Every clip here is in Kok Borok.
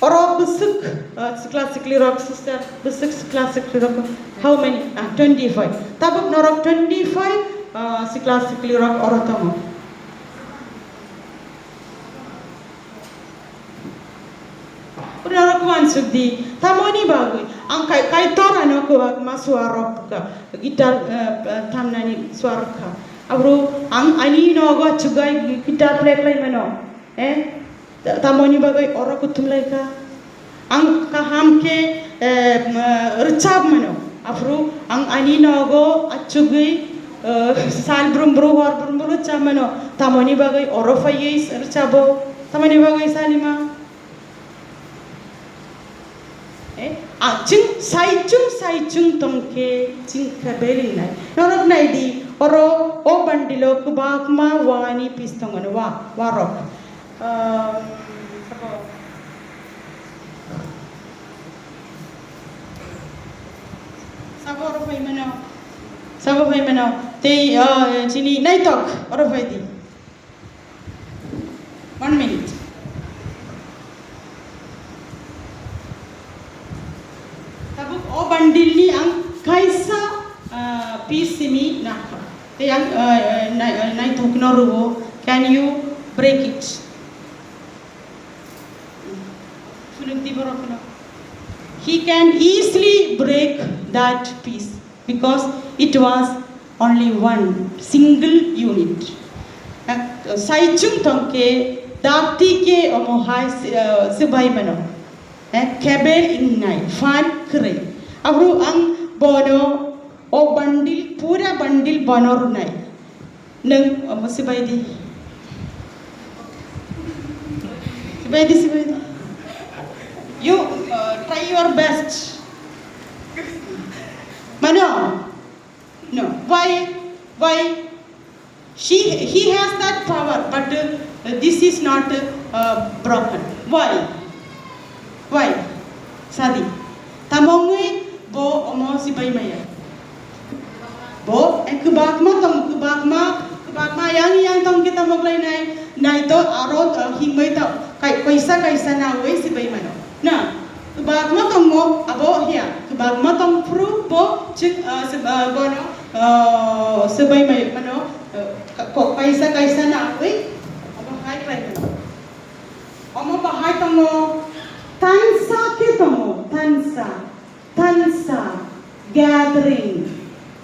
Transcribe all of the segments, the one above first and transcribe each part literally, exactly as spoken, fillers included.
Oro bwswk, uh, sikla sikli rok, sister, bwswk sikla sikli rok, how many? Ah, twenty-five. Tabuk norok twenty-five, uh, sikla sikli rok oro tongo. Norok uansuk di, tamoni bagwi ang kai-, Kaitor ano kwbangma suarok kha, guitar, uh, uh, tamnani suarok kha. Abro ang ani nogo chugai guitar play khlai mano. Eh? Ta-, tamoni bagwi oro kuthum lai kha. Ang kaham khe, eh, m-, rwchap mano. Aphuru ang ani nogo achugwi, eh, sal brum brum, hor brum brum rwchap mano. Tamoni bagwi oro phaiwi rwchabo. Tamoni bagwi salima. Eh, a, chwng saichung saichung tongkhe chwng khe belingnai. Norok naidi, oro o bandilo kwbangma wani piece tongo, wa, warok. Um, sabo, sabo oro phai mano. Sabo phai mano. Tei, uh, chini naitok oro phai di. One minute. Tabuk o bandilni ang kaisa, ah, piece simi nakha. Tei ang, ah, ah, nai-, ah, naithokno rwo. Can you break it? Phunukdi borokno. He can easily break that piece. Because it was only one single unit. Eh, saichung tongkhe dati khe omo hai, eh, swbai mano. Eh, kebel ingnai, fan kwrwi. Aphuru ang bono o bandil, pura bandil bono rwnai. Nung, omo swbai di. Swbai di, swbai di. You, uh, try your best. Mano? No. Why? Why? She, he has that power, but, uh, this is not, uh, broken. Why? Why? Sadi. Tamongwi bo omo swbai maya. Bo, eh, kwbakma tong, kwbakma, kwbakma yang yang tong khe tamo khlai nai, nai to aro, eh, himbai ta, kai-, kaisa kaisa nawi swbai mano. Na, kwbakma tongo, abo hiya, kwbakma tong phuru bo chwng, eh, sw-, eh, bono, eh, swbai mai mano, eh, ka-, ko-, kaisa kaisa nawi, abo hai khlai mano. Omo bahai tongo, tansa khe tongo, tansa. Tansa, gathering.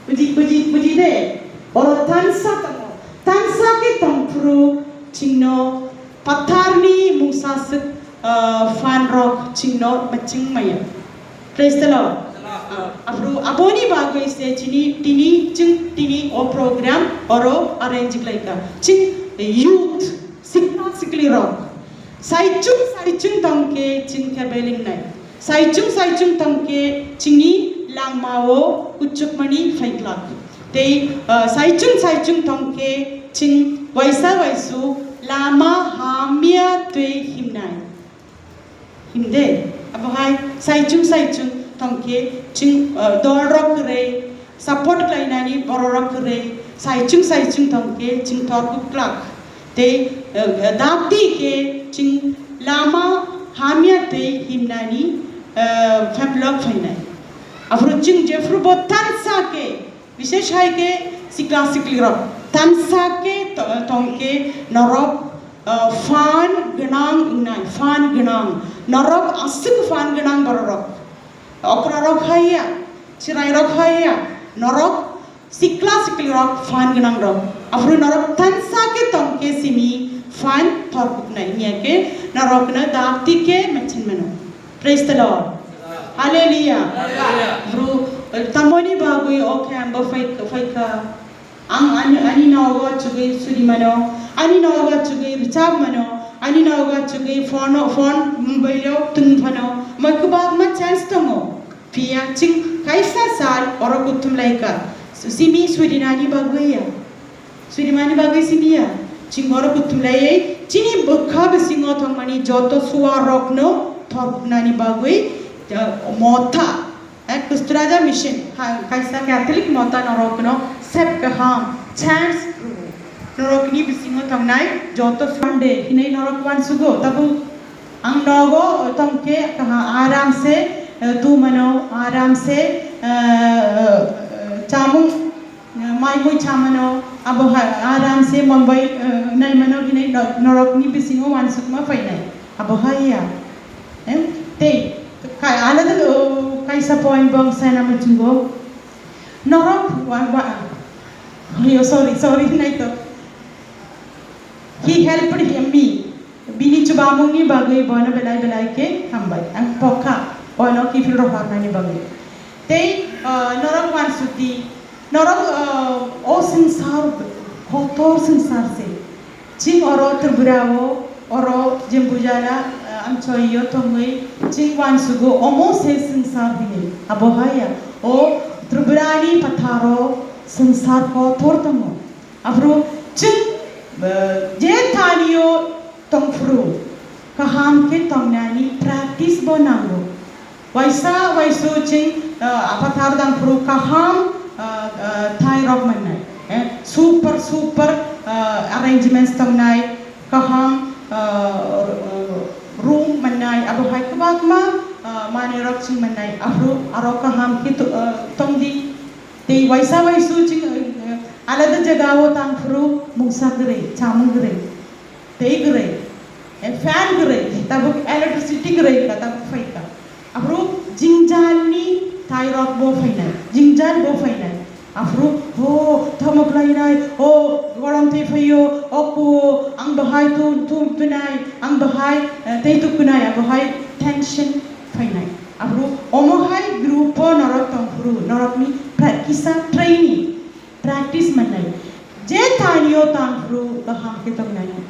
Buji, buji, buji de. Oro tansa tongo. Tansa khe tongphuru chwngno patharni mungsaswk, ah, fan rok chwngno machwng maya. Praise the Lord. Ah, aphuru aboni bagwi se chini tini, chwng tini o program oro arrange khlaikha. Chwng youth, sikla sikli rok. Saichung, saichung tongkhe chwng khe belingnai. Saichung saichung tongkhe chini langmao kuchukmani phaiglak. Tei, ah, saichung saichung tongkhe chwng waisa waisu lama hamya twi himnai. Himde, abohai saichung saichung tongkhe chwng, ah, dolrok kwrwi, support khlainani bororok kwrwi saichung saichung tongkhe chwng tor kuklak. Tei, eh, dati khe chwng lama hamya tei himnani, eh, phaimlok phainai. Aphuru chwng jephuru bo tansa khe, bishesh hai khe sikla siklirok tansa khe to-, tongkhe norok, eh, phan gwnang wngnai, phan gwnang. Norok aswk phan gwnang bororok. Okrarok haiya, chwrairok haiya, norok sikla siklirok phan gwnangrok. Aphuru norok tansa khe tongkhe simi phan thorkuknai. Hiyakhe norokno dati khe mechin mano. Praise the Lord. Hallelujah. Hallelujah. Aphuru, eh, tamoni bagwi o khe ang bo phai-, phaikha. Ang ani, ani nogo chugwi suri mano, ani nogo chugwi rwchap mano, ani nogo chugwi phone, phone mobile o tong phano, moi kwbangma chance tongo. Phiya chwng kaisa sal oro kuthum lai kha. Simi surinani bagwi ya. Surimani bagwi simi ya. Chwng oro kuthum lai, chini bwkha bisingo thangmani joto suarokno thorknani bagwi, eh, motha. Eh, Kusturaja Mission, ha, kaisa Catholic mota norokno sep kaham, chance rwo. Norokni bisingo tongnai joto Sunday hinwi norok uansugo, tabuk Ang nogo tongkhe kaha aram se, eh, tumano, aram se, eh, eh, chamung, eh, mai mui chamano, abo hai aram se Mumbai, eh, naimano hinwi no-, norokni bisingo wansukma phainai. Abo hai ya. Em, tei, ka-, alada, oh, kaisa point bo ang sana muchungo. Norok wa, wa, yo, sorry, sorry, naito. He helped him, me. Bini chubamungni bagwi bono belai belai khe hambai. Ang pokha, bono kiphil rohornani bagwi. Tei, ah, norok wansukdi, norok, ah, o swngchar, kotor swngchar se. Chwng oro Tripura o, oro Jembujala, ah, amchoio tongwi, chwng wansugo omo se swngchar hinwi. Abo haya, o Tripurani phatharo swngchar kotor tongo. Aphuru chwng, eh, je thani o tongphuru kaham khe tongnani practice bo nango. Waisa waisu chwng, eh, aphathar dangphuru kaham, eh, eh, thai rok mannai. Eh, super, super, eh, arrangements tongnai, kaham, eh, room mannai, abo hai kwbangma, eh, manwi rok chwng mannai. Aphuru aro kaham khe to-, eh, tongdi. Tei waisa waisu chwng, eh, alada jagao tangphuru mungsa kwrwi, chamung kwrwi, tei kwrwi, eh, fan kwrwi, tabuk electricity kwrwi ka tabuk phaikha. Aphuru jingjalni tairok bo phainai, jingjal bo phainai. Aphuru, ho, tamo khlainai, ho, gorom tei phaio, o kuo, ang bahai tu, tu, tunai, ang bahai, eh, tei tu kunai, abo hai tension phainai. Aphuru omo hai group o norok tongphuru, norokni pra-, kisa training, practice mannai. Je thani o tangphuru kaham khe tongnani.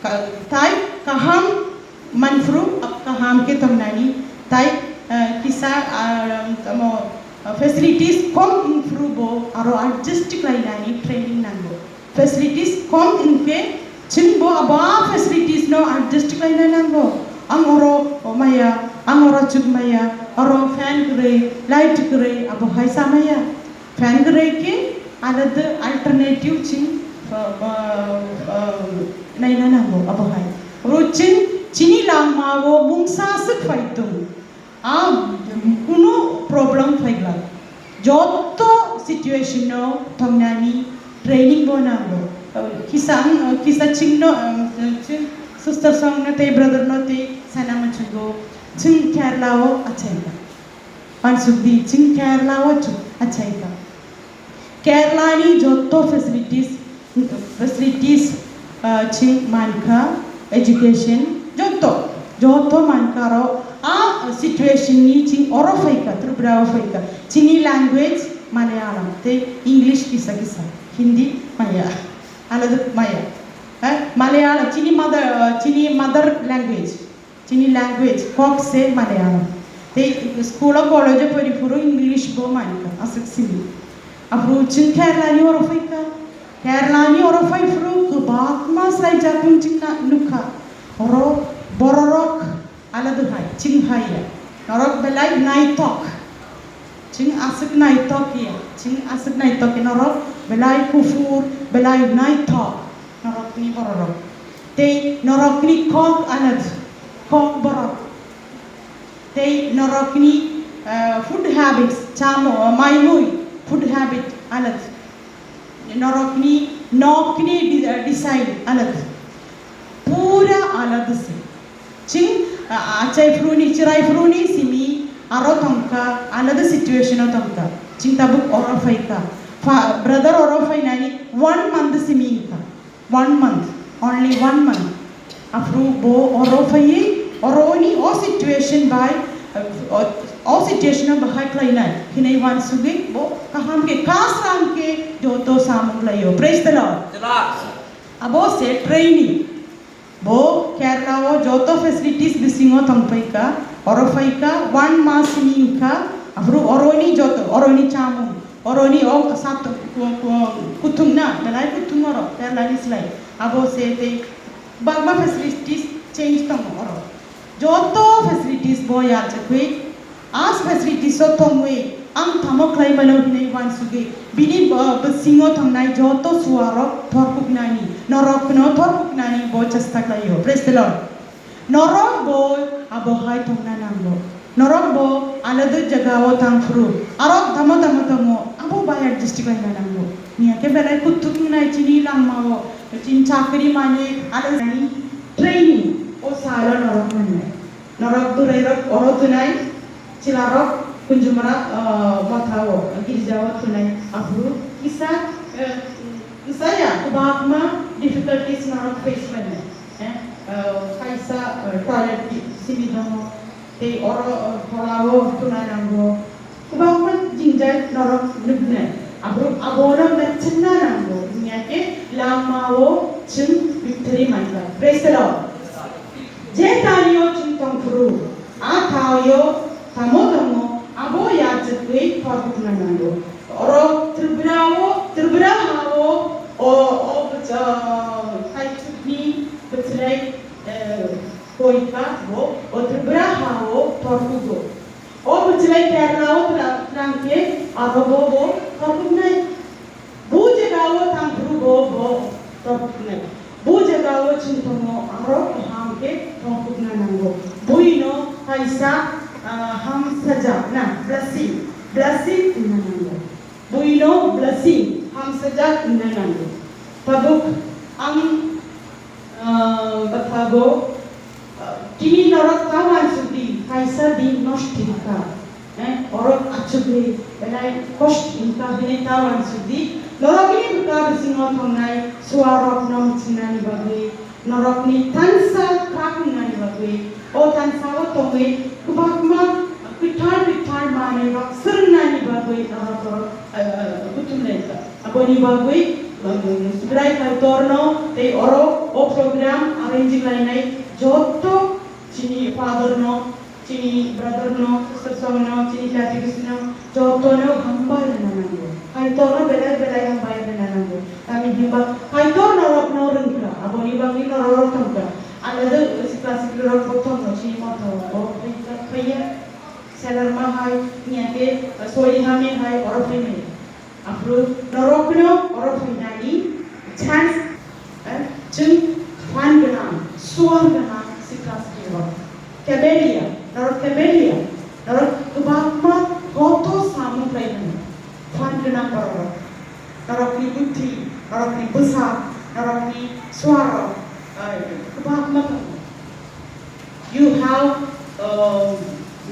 Ka-, tai kaham manphuru kaham khe tongnani. Tai, eh, kisa, ah, tamo, ah, facilities kom wngphuru bo aro adjust khlainani training nango. Facilities kom wngkhe chwngbo abo facilities no adjust khlaina nango. Ang oro maya, ang oro chuk maya, oro fan kwrwi, light kwrwi, abo hai sa maya. Fan kwrwi khe alada alternative chwng, uh, uh, uh, naina nango abo hai. Oro chwng chini langmao mungsa swk phai tongo. A kunu problem phaigla. Jotto situation no tongnani training bo nango. Kisa ang, kisa chwngno, chwng sister song no tei brother no tei sana muchungo chwng Kerala o achaika. Pansukdi chwng Kerala o chu achaika. Kerala ni jotto facilities, facilities, ah, chwng mankha, education, jotto, jotto mankha aro, a situation ni chwng oro phaikha, Tripura o phaikha. Chini language Malayalam, tei English kisa kisa, Hindi maya, alada maya. Eh, Malayalam, chini mother, ah, chini mother language. Chini language kok se Malayalam. Tei school o, college o pori phuru English bo mankha, aswk simi. Aphuru chwng Kerala ni oro phaikha. Kerala ni oro phai phuru kwbangma swlaijakmung chwng na-, nukha. Oro bororok alada hai, chwng hai ya. Norok belai naithok. Chwng aswk naithok ya. Chwng aswk naithok ya. Norok belai kuphur, belai naithok. Norokni bororok. Tei norokni kok alada, kok borok. Tei norokni, eh, food habits, chamo, maimui, food habit alada. Norokni nokni di-, eh, design alada. Pura alada se. Chwng, ah, achai phuruni, chwrai phuruni simi aro tongkha, alada situation o tongkha. Chwng tabuk oro phaikha. Fa-, brother oro phainani one month simi wngkha. One month, only one month. Aphuru bo oro phaiwi, oro oni o situation bai, uh, o, o situation o bahai khlainai hinwi wansugwi bo kaham khe, kasram khe joto samung laio. Praise the Lord. Abo se training. Bo Kerala o joto facilities bisingo tongphaikha, oro phaikha, one mas simi wngkha, aphuru oroni joto, oroni chamung, oroni o sat-, ku-, ku-, kuthumna, belai kuthum oro, Kerala ni slai. Abo se tei bagma facilities change tongo oro. Joto facilities bo yachakwi, as facilities o tongwi, ang tamo khlai mano hinwi wansugwi, bini, uh, bisingo tongnai joto suarok thorkuknani, norokno thorkuknani bo chesta khlaio. Praise the Lord. Norok bo abo hai tongna nango. Norok bo alada jagao tangphuru. Arok tamo tamo tamo abo bayar district laina nango. Niya khe belai kuthuk wngnai chini langmao, chini chakri manwi alada training o salo norok mannai. Norok durairok oro tunai, chilarok kunjumara, ah, mothao, girjao tunai. Aphuru kisa, eh, saya kwbangma difficulties norok face khlainai. Eh, ah, kaisa, ah, toilet simi tongo, tei oro, ah, tholao tunai nango. Kwbangma jingjak norok nuknai. Aphuru abono mechengna nango, wngya khe langmao chwng victory mankha. Praise the Lord. Je thani-o chwng tongphuru, a thao-o tamo tamo abo yachwkwi thorkukna nango. Oro Tripura-o, Tripura ha-o, o, o bwcha-, kaichukni bwchwlai, eh, koika bo, o Tripura ha-o thorkugo. O bwchwlai Kerala-o twlang, twlang khe aro bo, bo thorkuknai. Bo jagao tangphuru bo, bo thorkuknai. Bo jagao chwng tongo, aro kaham khe thorkukna nango. Buino kaisa, ah, hamsajak na, blessing, blessing wngna nango. Buino blessing, hamsajak wngna nango. Tabuk ang Ah, bwthago, ah, tini norok ta uansukdi, kaisa din nosto wngkha. Eh, orok achugwi belai kosto wngkha hwnwi ta uansukdi. Norokni bwkha bisingo tongnai suarokno mwchingnani bagwi, norokni tansa kwrak wngnani bagwi, o tansao tongwi kwbangma kwthar kwthar manwirok swrwngnani bagwi norok, ah, kuthumlaikha. Aboni bagwi, um, Subrai Kaitorno tei oro o program arrange lainai jotto chini father no, chini brother no, sister no, chini catechist no, jotto no hambai rwna nango. Kaitorno belai belai hambai rwna nango. Tamni hwnba Kaitor norokno rwngkha, aboni bagwi norok thangkha. Alada sikla siklirok bo thangno chini motha o phaiya, phaiya. Selar ma hai, niya khe, sori hame hai, oro phainai. Aphuru norokno oro phainani chance, eh, chwng phan gwnang, suar gwnang sikla siklirok. Camellia, norok camellia, norok kwbangma koto samung khlai mano. Phan gwnang borok. Norokni buddhi, norokni bwsa, norokni suarok, eh, kwbangma tongo. You have, uh,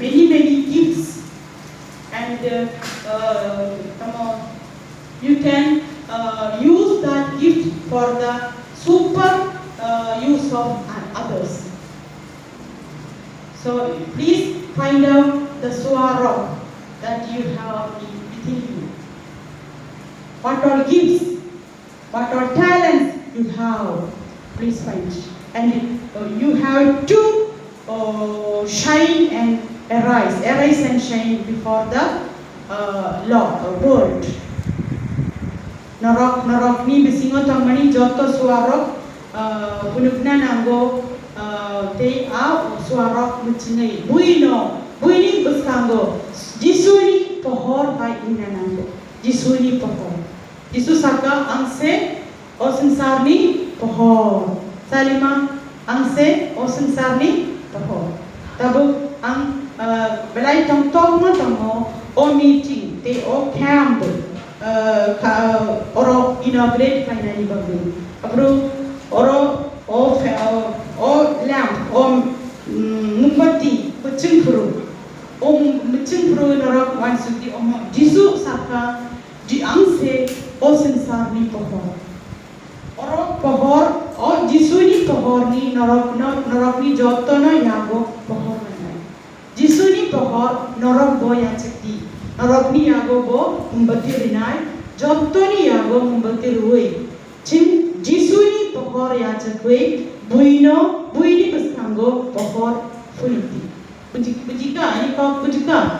many, many gifts. And, uh, uh, tamo, you can, uh, use that gift for the super, uh, use of others. So please find out the suarok that you have within you. What all gifts? What all talents you have, please find. And, uh, you have to, uh, shine and arise, arise and shine before the, uh, Lord, uh, world. Norok, norokni bisingo tongmani joto suarok, uh, phunukna nango, uh, tei a suarok mwchinwi buino, buini bwskango Jisuni pohor bai wngna nango. Jisuni pohor. Jisu saka, "Ang se o swngcharni pohor." Salima, "Ang se o swngcharni pohor." Tabuk ang, ah, belai tongtokma tongo o meeting tei o camp, ah, kha-, oro inaugurate khlainani bagwi. Aphuru oro o fe-, o, o lamp, o, mm, mumbati, kwchwng phuru. O mumbati kwchwng phuru norok uansukdi omo Jisu saka, Di ang se o swngcharni pohor. Oro pohor, o Jisuni pohorni norok, no-, norokni jotono yago pohor rwnai. Jisuni pohor norok bo yachakdi. Norokni yago bo mumbati rwnai, jotoni yago mumbati rwui. Chwng Jisuni pohor yachakwi buino, buini bwskango pohor phunukdi. Buji-, bujika, ani kok bujika.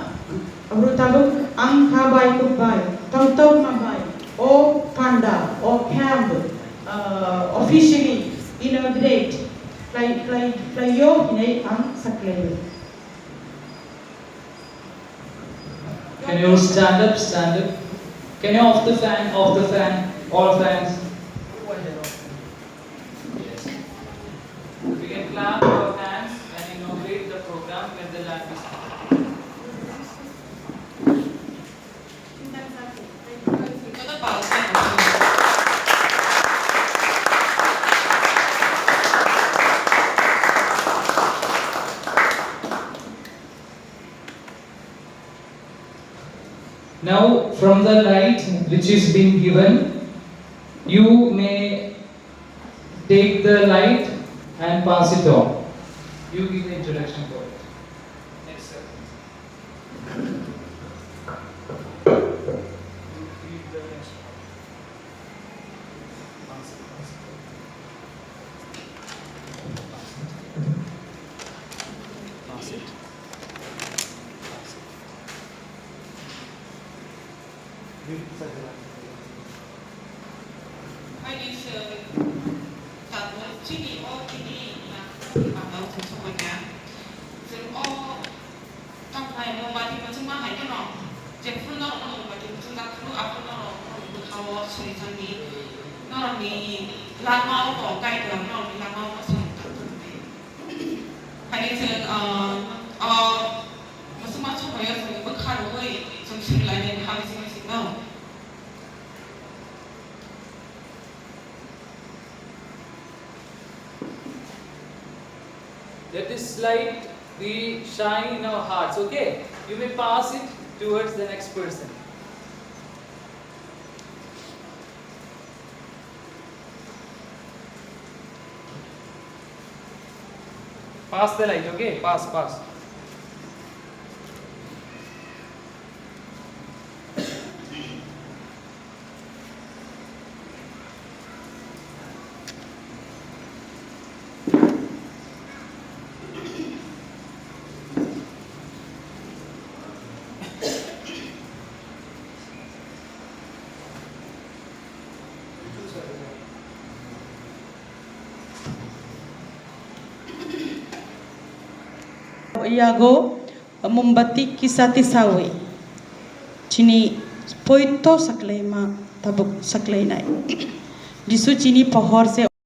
Abro tabuk ang kha bai kuk bai, tongtokma bai, o panda, o camp, ah, officially inaugurate khlai, khlai, khlaio hinwi ang saklaio. Can you stand up, stand up? Can you off the fan, off the fan, all fans? Yes. We can clap our hands. Now, from the light which is being given, you may take the light and pass it on. You give the introduction for it. Next, sir. You give the next one. Pass it, pass it. Pass it. Pass it. Haini chwng tabuk chini o tini bangao chwng songmanya. Chwng o tongnai mombati bo chwngma hai kheno je phul norok no mombati bo chwngjak phuru, a phul norok norokni bwkhao surijakni, norokni langmao bo guide rwmani, norokni langmao bo chwng tangthoknai. Haini chwng, ah, o, mwswkma somoio chwng bwkha rwui chwng surilainai, hamya simi sino. Let this light be shine in our hearts, okay? You may pass it towards the next person. Pass the light, okay? Pass, pass. Yago mombati kisa tisawi chini poito saklaima tabuk saklainai. Jisu chini pohor se